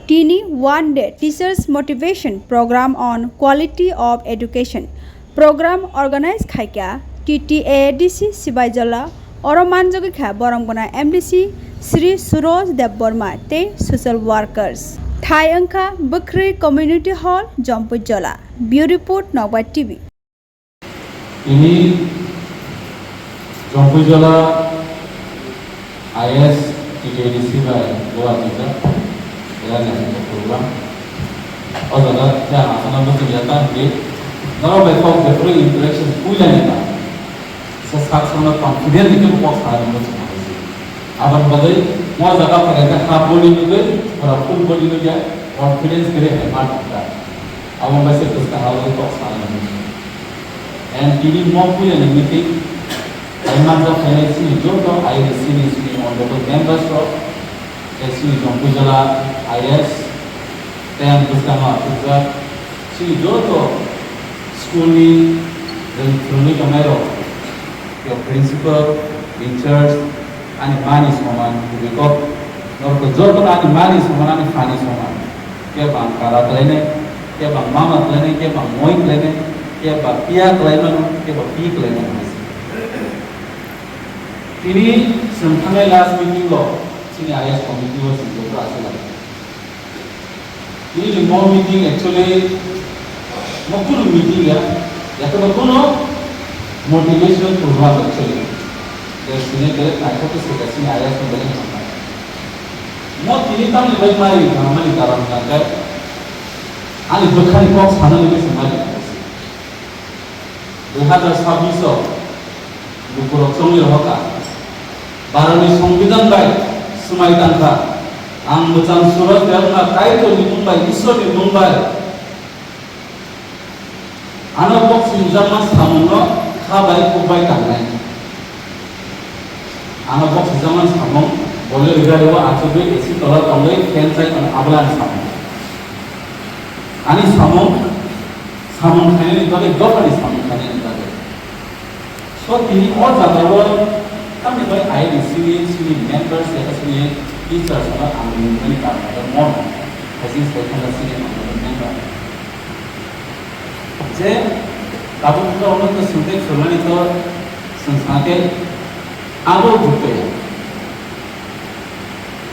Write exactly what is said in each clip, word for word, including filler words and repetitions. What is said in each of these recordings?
Tini one day Teachers Motivation Program on Quality of Education program organize khaikha T T A D C Sibaijola. Oro manjagwi kha borom gwnang M D C Sri Suroj Debbarma tei social workers. Thai wngkha Bwkhri Community Hall, Jampuijola. Bureau Report, Nokbar T V. Tini Jampuijola I S T T A D C bai doa tijak awareness program. O jaga khe ang asana bwswk ya ta hwnkhe norok bai kok jephuru interaction puilani ba se sak sakno confidently khe bo kok sanani bwswk nangkhe se. Aboni bagwi mo jaga phaikha khe half body nugwi ora full body nugya confidence kwrwi hai ma thangkha. Abo bai se bwskang abo kok sanani bwswk. And tini mo puilani meeting, ai manjak khainai chini joto I D C ni chini honorable members rok, tei chini Jampuijola I S, tei ang bwskango achukjak chini joto school ni rwng phwrwngwi tongnai rok, tei principal, in charge, ani mani soman, kubui kok, norok joto ani mani soman, ani phani soman. Khe bang kala khlainai, khe bang mama khlainai, khe bang moi khlainai, khe bang piya khlaimano, khe bang pi khlaimano. Tini chwng thangnai last meeting o chini I S committee o chwng joto achuk lai. Tini ni mo meeting actually mo kunu meeting ya, ya to kono motivation program actually. Ya sini kere naithok khe sika sini I S ni belai hambai. Mo tini tamni bai mai hamani karon hwnkhe ani bwkhani kok sanani bai se mai. Dui hazar sabbish o lukurok chongwi rohorkha. Bharotni Songbidan bai swmai tangkha. Ang mwchang Suraj Debbarma Kaitorni mung bai, Isorni mung bai. Ano bok singjakma samungno kha bai kuk bai tangnai. Ano bok singjakma samung, bolni rwgari o achugwi A C tola tongwi fan chai tong abla ni samung. Ani samung, samung khainani bagwi, dophani samung khainani bagwi. So, tini o jagao tamni bai I D C ni sini members, ya sini teachers no ang ringmani karna mo, haising sai thangna sini ang member. Je tabuk to ono to sungte phwrwngmani to sung sake abo bukto ya.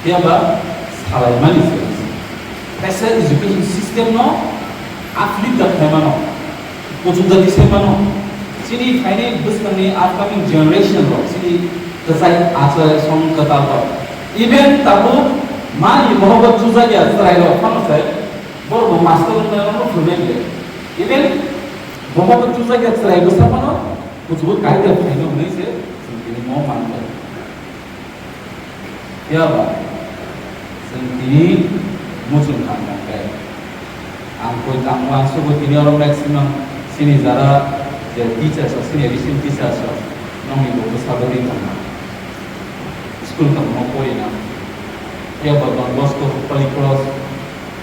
Phiya ba salaimani se. Kaisa education system no uplift da khlaimano, kuchuk jati se mano. Chini phainai bwskangni upcoming generation rok, chini kwchai achai song kwtal rok. Even tabuk mani bohogo chujakya chwrai rok phano se, borok bo master wngna rok no phwrwngnai bile. Even bohogo chujakya chwrai bwsa phano kuchugo kaida phaino hwnwi se chwng tini mo manjak. Phiya ba, chwng tini muchung kha hwnkhe, ang koi tamo ang sugo tini oro maximum chini jara je teachers rok, chini additional teachers rok, nokni bo bwsa bagwi tongma. School tongma porina. Phiya ba Don Bosco, Holy Cross,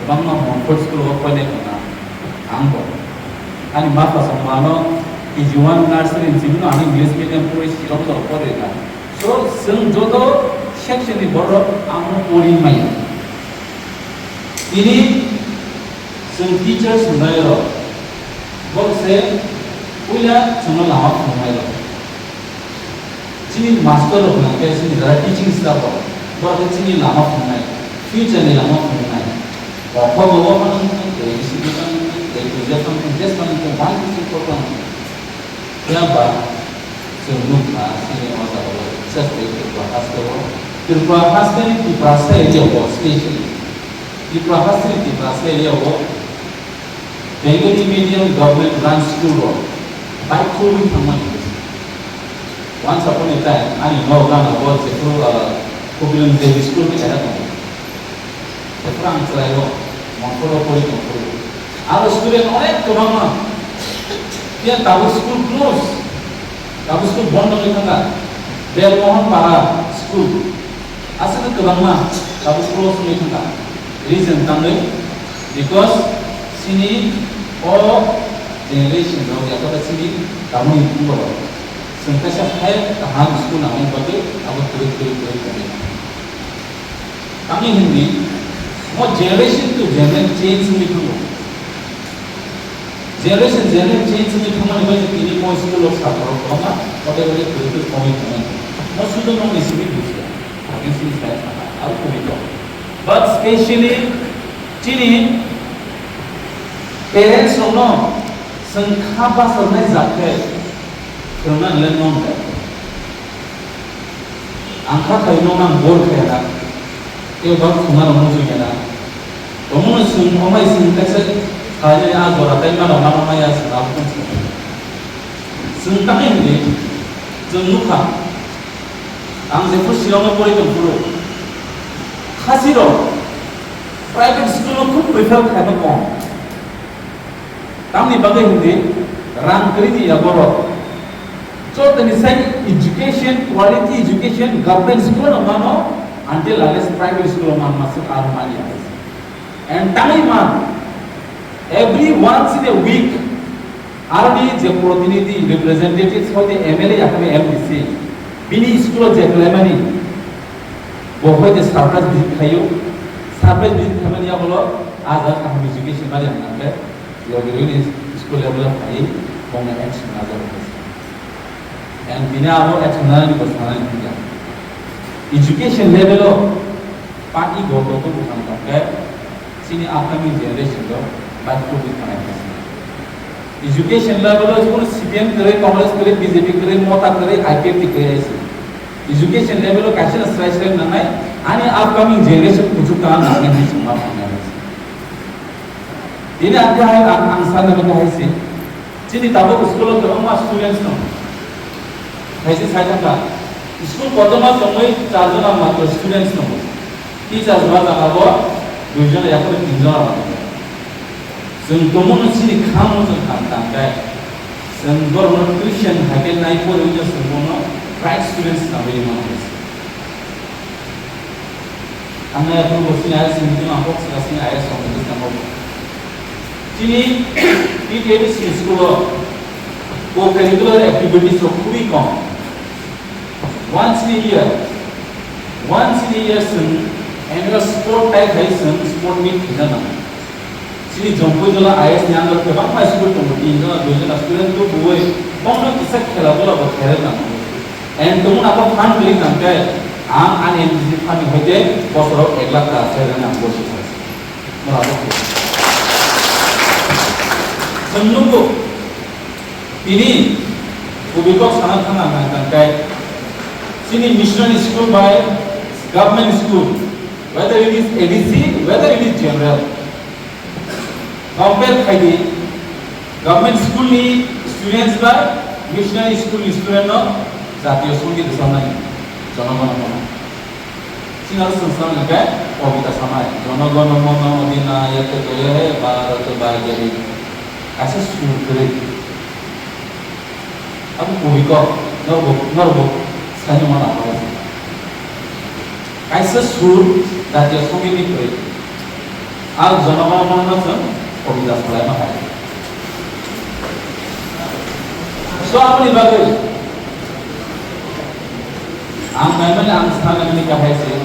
kwbangma Montfort school o poinai tongna ang bo. Ani ma pha song mano K G one nursery ni simi no ang English medium pori Shillong jora pori na. So, chwng joto section ni borok ang no pori maya. Tini chwng teachers hwnai rok, bok se puila chwngno lama phunuknai rok. Chini master rok hwnka khe chini jara teaching staff rok, borok khe chini lama phunuknai, future ni lama phunuknai. Bokhok bo phano wngkha, tei bisi bwsang wngkha, tei puja phano wngkha, jes phano wngkha, one two three four phano wngkha. Phiya ba chwng nukha chini o jaga o, bises khe Tripura haste o, Tripura haste ni Tiprasa area o specially, Tripura haste ni Tiprasa area o, Bengali medium government run school rok baithogwi thangmani. Once upon a time, ani nok gana bo jephru, ah, Kokilan J B school ni era tongo. Jephru ang chwraio, Mongkoro pori tongphuru. Aro student onek kwbangma. Phiya tabuk school close. Tabuk school bondo wngwi thangkha. Belmohon Para school. Aswk kwbangma tabuk close wngwi thangkha. Reason tamni, because chini o generation rok, yakota chini tamoni bumung rok, chwng kaisa hai kaham school nangmani bagwi abo kwrwi, kwrwi, kwrwi tongwi. Tamni hwnwi Mo generation to generation change wngwi thango. Generation generation change wngwi thangmani bagwi tini mo school o satro kwbangma, odebani kwrwngtwi komwi tongmani. Mo sudo nokni simi bujiya. Against side sana. Abo kwrwi tong. But specially chini parents rokno chwng kha bachornai jak khe phwrwngna le non. Ang kha khaino ang bor khaina, tei bak thumna rok muchung khaina. Omono chwng omai chwng kaisa khainani a jora tei mano mano maya chwng abo tong chwng. Chwng tangwi hwnwi chwng nukha. Ang jephru Shillong-o pori tong phuru khasi rok private school-o khub prefer khaima kom. Tamni bagwi hwnwi rang kwrwini yago rok. Jotoni sai education, quality education, government school-o mano, until unless private school-o manma swk aro manya. And tangwi man, every once in a week, aroni je protinidhi, representatives, hoite M L A, yakhabe M D C, bini school-o je khlaimani, bo hoite surprise visit khaio, surprise visit khaimani yago lo, aja kaham education mari hwnka khe, Logi logi school level o phai bongni action najak kha. And bini abo action nanani bo sanani thangya. Education level o party goto to buphang tongkhe chini upcoming generation rok bai khulwi thanai kha. Education level o jikunu C P M kwrwi, Congress kwrwi, B J P kwrwi, Mota kwrwi, I P F T kwrwi hai se. Education level o kaisa swrai swrai nangnai, ani upcoming generation kuchuk tana nangnai hinwi chwng ma phainai. Tini ang khe hai, ang, ang sanani khe hai se. Chini tabuk school o kwbangma students tongo. Hai se sai thangkha. School kotorma tongwi char jona matro students tongo. Teachers ba jaga bo dui jona yakho tin jona ba tongo. Chwng tongmano chini kha mo chwng kha tangkhe. Chwng borokno tuition hai khe nai poriwi chwng bono bright students nangwi mano. Ang nai aphuru bo chini I A S meeting ang kok saka chini I A S rok ni bwskango. Chini T T A D C school o co-curricular activities rok khubui kom. Once in a year, once in a year chwng annual sport type hai chwng sport meet khaina nango. Chini Jompui Jola I A S ni under o kwbangma school tongo, tin jona, dui jona student tubuwi bongno kisa khela dula bo khairok nango. And tongmung abo fund kwrwi tangkhe ang ani M D C fund ni hoite bosoro ek lakh ta khairok nang bosi kha. Norok bo. Chwng nukgo, tini kubui kok sana thangna nang tangkhe chini missionary school bai government school, whether it is A D C, whether it is general, compare khai di, government school ni students bai missionary school ni student no jatiyo songit rwchapnai, jono gono gono. Chini aro chwng swngkha khe kobita sanai, jono gono gono adhinayatva jaya he, Bharat bhagya he. Kaisa sur kwrwi. Abo kubui kok, norbo, norbo saino mano abo. Kaisa sur jatiyo songit ni kwrwi. Ang jono gono gono no chwng kobita salaima hai. So, aboni bagwi ang naimani, ang sanani kahai se,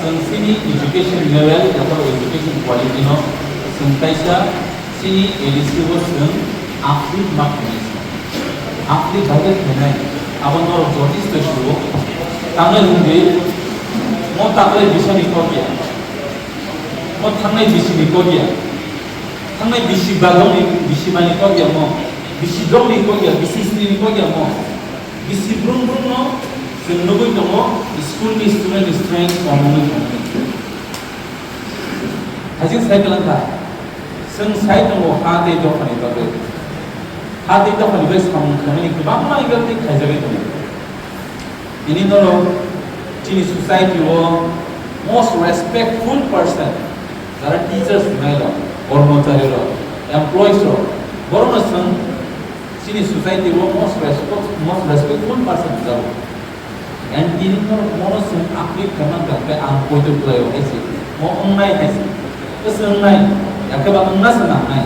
chwng chini education level, joto education quality no chwng kaisa chini A D C o chwng uplift ma khainai se. Uplift bai khe khainai, abo norok jotisto sugo. Tamni hwnwi mo taklai bisani kokya, mo thangnai bisini kokya, thangnai bisi bagoni, bisi mani kokya mo, bisi dongni kokya, bisi sini kokya mo. Bisi brum brum no chwng nugwi tongo, school ni student ni strength kom wngwi tongo. Hajik sai kwlwng kha, chwng sai tongo ha tei dophani bagwi. Ha tei dophani bai samung khlaimani kwbangma angle tei khaijagwi tongo. Bini norok chini society o most respectful person, jara teachers hinai rok, kormochari rok, employees rok, borokno chwng chini society o most respect, most respectful person hwnjago. And tini no mono chwng uplift khaima tangkhe ang poito kwlaio hai se. Mo wngnai hai se. Bwswk wngnai, yakhe ba wngna se nangnai.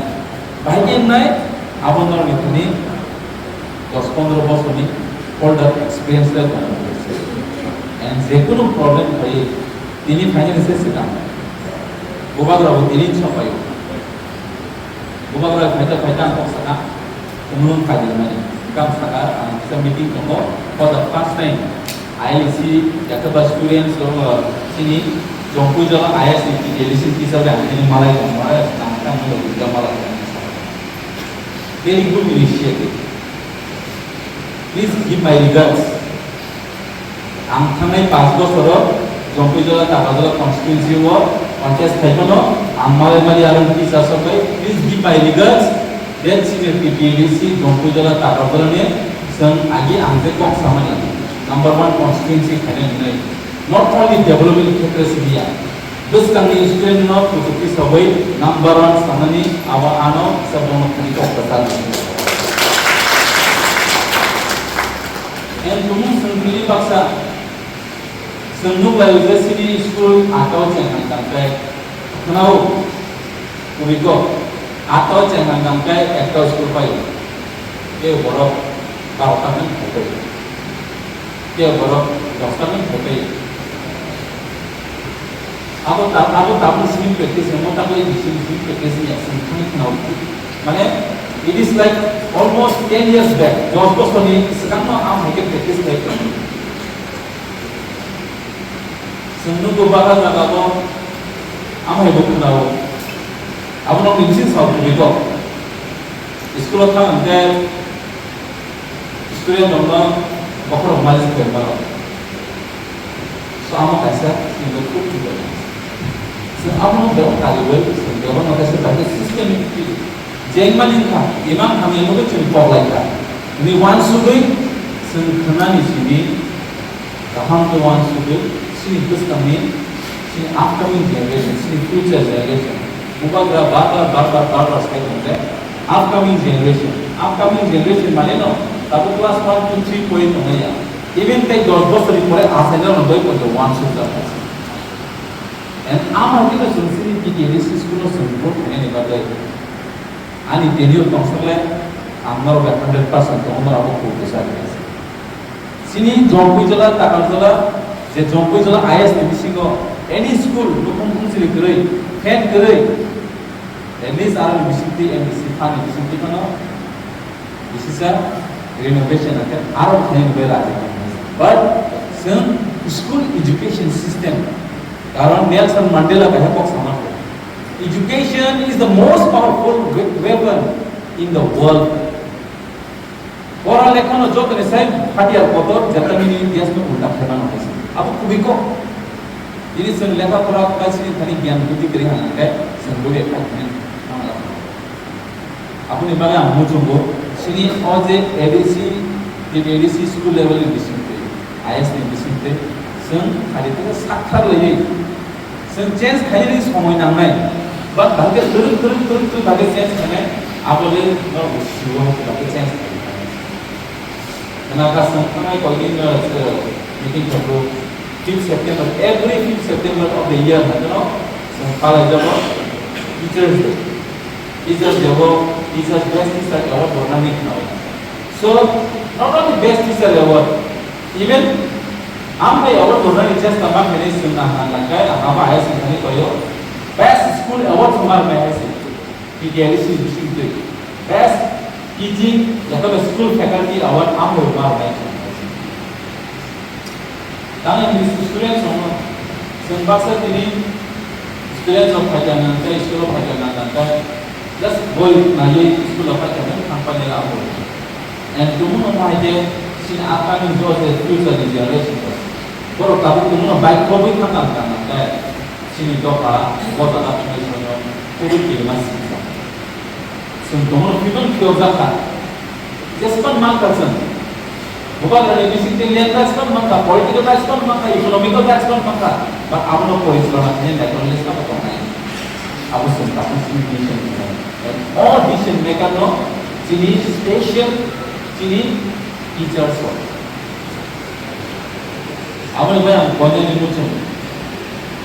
Bahai khe wngnai, abo norokni thani dos pondro bosorni older experience le tongo. And jekunu problem phai, tini phainani se swkang. Bubagra bo tini sopai o. Bubagra phaita phaita ang kok saka, umlung kajil mani. Kam saka ang kisa meeting tongo, for the first time I L C yakaba students rok chini Jompuijala I S T L C teacher bai ang tini malai tong, malai tong, ang tang nung rok malai tong. Very good initiative. Please give my regards. Ang thangnai panch bochoro Jompuijala Takarjala constituency o contest khai phano ang malai mali arong teacher sokoi, please give my regards. That senior T T A D C Jompuijala Takarjala ni seng agi ang je kok samani number one constituency khainai hinwi not only development khetre simiya, bwskangni student no kuchukti sogwi number one sanani abo ano kisa bono khani kok kwtal. And tumung sengkuli baksa, seng nuk lai je sini school atao cheng hang tangkai. Khnao, kubiko, atao cheng hang tangkai ekta school pai. Ke borok barota hang hokai. Ke borok dosta hang hokai. Abo ta, abo tabuk sini practice, amo tabuk ini sini sini practice ni action kami khnao. Mane, it is like almost ten years back, dos bosor ni swkang no ang hai khe practice khai tongo. Chwng nugo bahar jaga o, amo hai bo khnao. Abo no nini sini sao tumi ko. School o thang hwnkhe, student rokno bokhorok malik khe maro. So amo kaisa chini khub thik khe. So amo no bebak kariwi, so bebak no kaisa kaisa system jeng mani kha, imang hamya no chini kok lai kha. Ni wan sugwi, chwng khnani sini, kaham khe wan sugwi, chini bwskangni, chini upcoming generation, chini future generation. Bubagra bar bar, bar bar, bar bar sai tong khe, upcoming generation, upcoming generation mane no, tabuk class one, two, three pori tongnai ya. Even tei dos bosor ni pore achaina no doi ponjo wan suk jak. And ama khe no chwng chini T T A D C school no chwng vote khainani bagwi ani tenure tongsak le ang norok bai hundred percent tongo, norok bo kok bwsa khe. Chini Jompuijala, Takarjala, je Jompuijala I S ni bisingo any school nukhung khungsiri kwrwi, fan kwrwi, at least aroni bisingtwi M D C fund ni bisingtwi phano bisisa renovation ake aro khainani bai raja. But chwng school education system, karon Nelson Mandela bai kok sama, education is the most powerful we-, weapon in the world. Pora lekha no joto ni sai hatiyar kotor, jeta nini desh no ulta khaima no hai se. Abo kubui kok. Ini chwng lekha pora khai sini thani gyan buddhi kwrwi hwnka khe chwng bui khai thani thangla. Aboni bagwi ang muchungo sini o je A D C, T T A D C school level ni bisingtwi, I S ni bisingtwi chwng khali khe sakthar laiwi. Chwng change khainani somoi nangnai. But bahai khe twrwk, twrwk, twrwk, twrwk bahai khe change khainai. Abo le norok bo sio bahai khe change khainai. Khna kha chwng thangnai koidin, uh, meeting khaio. Fifth September, every fifth September of the year hai kheno chwng palai jago Teachers Day. Teachers Day o Teachers Best Teacher Award bo nani khna. So, not only Best Teacher Award, even ang bai award rwnani chesta ma khainai chwng nang nang nang khe ang abo hai se thani koyo. Best School Award thwngma rwnai hai se. T T A D C ni bisingtwi Best Teaching yakaba School Faculty Award ang bai rwnai. Tang students rokno chwng baksa tini students rok phaikha nang tei school o phaikha nang nang khe just boi naiwi school o phaikha nang thang painai rw abo. And tumung no hai khe chini upcoming jo je future ni generation rok borok tabuk tumung no bai khobwi thang nang nang khe chini dopha bo jaga thangwi soino kubui kirima singsa. Chwng tumung no phibang phiyok jakha. Jespan mankha chwng. Bubagrani bisingtwi land rights ban mankha, political rights ban mankha, economical rights ban mankha. But abono porichalo na khe naitokni list o tongnai. Abo chwng tabuk chini decision maker. And all decision maker no chini special chini teachers rok. Aboni bai ang koinani muchung.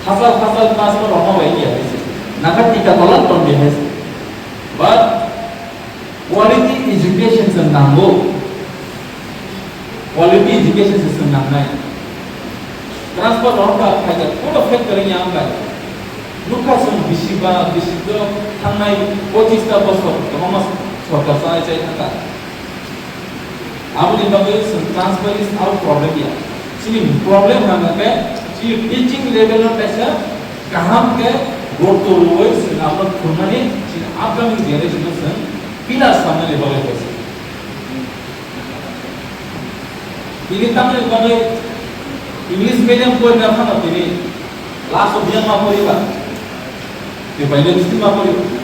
Hachal hachal class no rokma bai ya hai se. Naka tika tola ton de hai se. But quality education se nango. Quality education se se nangnai. Transport rok ba khaja pura factory yang bai. Nukha chwng bisi ba bisi to thangnai pochista bosor kwbangma sorkar chanai chai thangkha. Aboni bagwi chwng transfer is our problem ya. Chini problem hwnka khe chini teaching level no kaisa kaham khe gotto rwui chwng abo thwngmani chini upcoming generation no chwng pillar samnani bagwi khe. Tini tamni bagwi English medium porina phano tini class of yang ma poriba. Tini bai ni ma poriba.